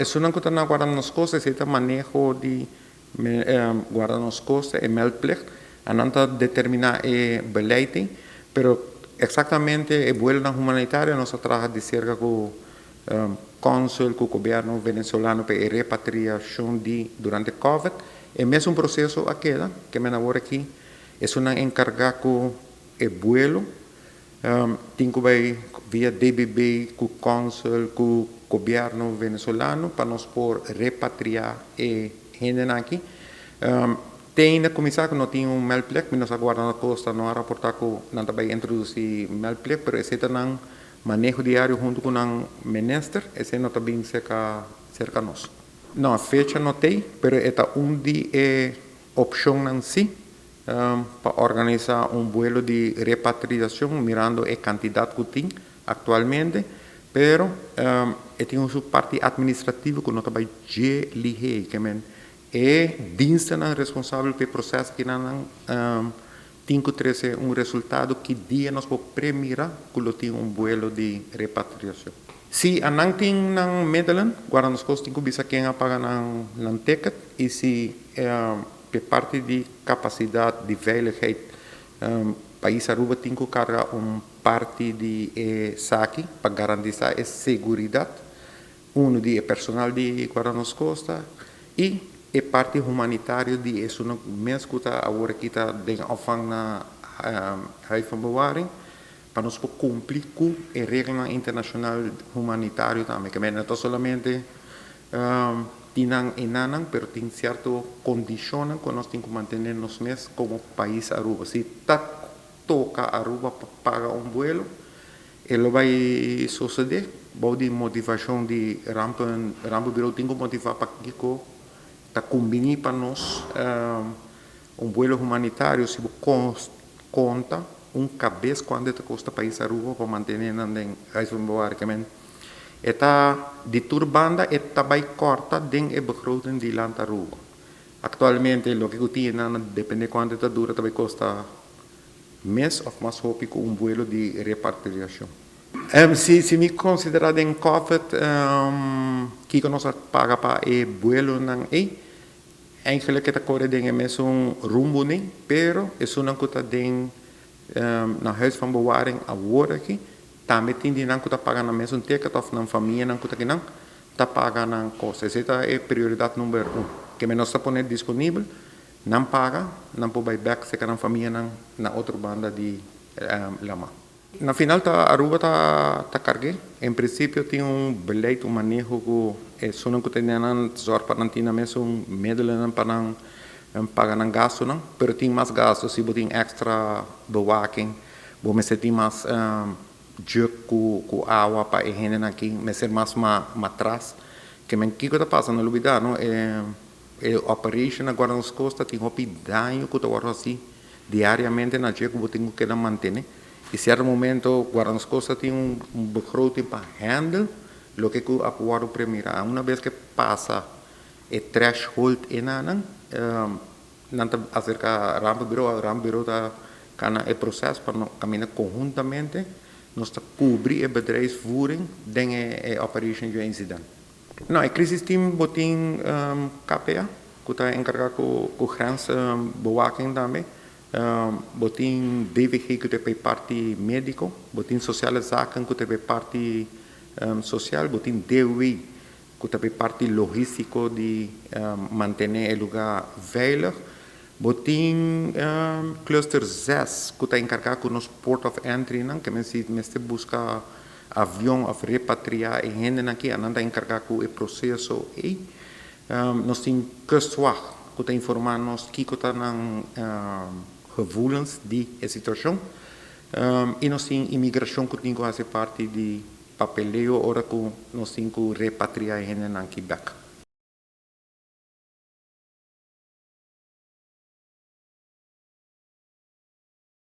Esunnan ku ta na Guarda Nos Costa, esei ta maneho di Guarda Nos Costa, e meldplicht. Anan ta determiná e beleid ei, pero eksaktamente e buelonan humanitario nos a traha di serka ku kònsul, ku gobièrnu venezolano pa e repatriashon di durante Covid. E mesun proseso a keda, ke men awor aki esunnan enkargá ku e buelo tin ku bai via DBB ku kònsul, ku gobièrnu venezolano pa nos por repatriá e hendenan aki. Te ainda kuminsá ku no tin un meldplicht, mi no sa Guarda na Costa no a raportá ku nan ta bai introdusí meldplicht, pero esei ta nan maneho diario huntu ku nan minister, esei no ta bin serka serka nos. No, fecha no t'ei, pero e ta un di e opshonnan sí pa organisá un buelo di repatriashon mirando e kantidat ku tin aktualmente, pero e tin un su parti atministrativo ku no ta bai dje lihé, ke men e dienstennan responsabel pa e proseso akinan tin ku trese un resultado ki dia nos por premira ku lo tin un buelo di repatriashon. Si anan tin nan middelen, guarda nos kos tin ku bisa ken a paga nan ticket i si P'e parti di kapasidat di veiligheid, pais Aruba tin ku karga un parti di e saki pa garantisá e seguridat, unu di e personal di Guarda Nos Costa i e parti humanitario di esunnan mes ku ta awor aki ta den opvang na Huis van Bewaring, pa nos por kumpli ku e reglanan internashonal humanitario tambe. Ke no ta solamente Tin nan enanan, pero tin cierto condicionnan cu nos tin cu mantene nos mes como pais Aruba. Si ta toca Aruba pa paga un vuelo, e lo bay sucede bou di motivacion di rampen, Rampenbureau tin cu motiva pakico ta cumbini pa nos un vuelo humanitario si bo conta un cabes cuanto e ta costa pais Aruba pa mantene nan den Huis van Bewaring. E ta di tur banda e ta bai kòrta den e begroting di Land Aruba. Aktualmente loke ku tin nan a depende kuantu e ta dura ta bai kosta mes òf mas hopi ku un buelo di repatriashon. Si si mi konsiderá den Covid kiko nos a paga pa e buelonan ei, eigenlik e ta kore den e mesun rumbo nei, pero esunnan ku ta den na Huis van Bewaring awor aki Tambe tin di nan ku ta paga nan mesun ticket òf nan famianan ku ta kinan ta paga nan kos. Esei ta e prioridat number un. Keme nos ta pone disponibel, nan paga, nan por bai bèk serka nan famianan na otro banda di lama. Na final ta Aruba ta ta karg'é. En prinsipio tin un beleid, un maneho ku esunnan ku ta den nan zòrg pa nan tin nan mesun medelennan pa nan paga nan gastunan, pero tin mas gastu si bo tin èkstra bewaking. Bo mester tin mas jug ku awa pa e hendenan aki, mester mas matras. Ke men kiko ta pasa? No lubida no, e operation na Guarda Nos Costa tin hopi daño ku ta wòrdu hasi diariamente na dje ku bo tin ku keda mantene. I sierto momento Guarda Nos Costa tin un begroting pa handle loke ku a wòrdu premira. Una bes ke pasa e threshold enanan, Nan ta aserka Rampenbureau, Rampenbureau ta kana e proses pa no kaminda konhuntamente nos ta kubri e bedrijfsvoering den e operation dje insident. No, e crisis team bo tin KPA ku ta enkargá ku grensbewaking tambe, bo tin DVG ku ta pa e parti médiko, bo tin Sociale Zaken ku ta pa e parti sosial, bo tin DW ku ta p'e parti logístiko di mantené e lugá veilig. Bo tin Cluster 6 ku ta enkargá ku nos port of entrynan, ke men si mester buska avion òf repatriá e hendenan aki, anan ta enkargá ku e proseso ei. Nos tin Kustwacht ku ta informá nos kiko ta nan gevoelens di e situashon. I nos tin Imigrashon ku tin ku hasi parti di Papeleo ora ku nos tin ku repatriá e hendenan ki bèk.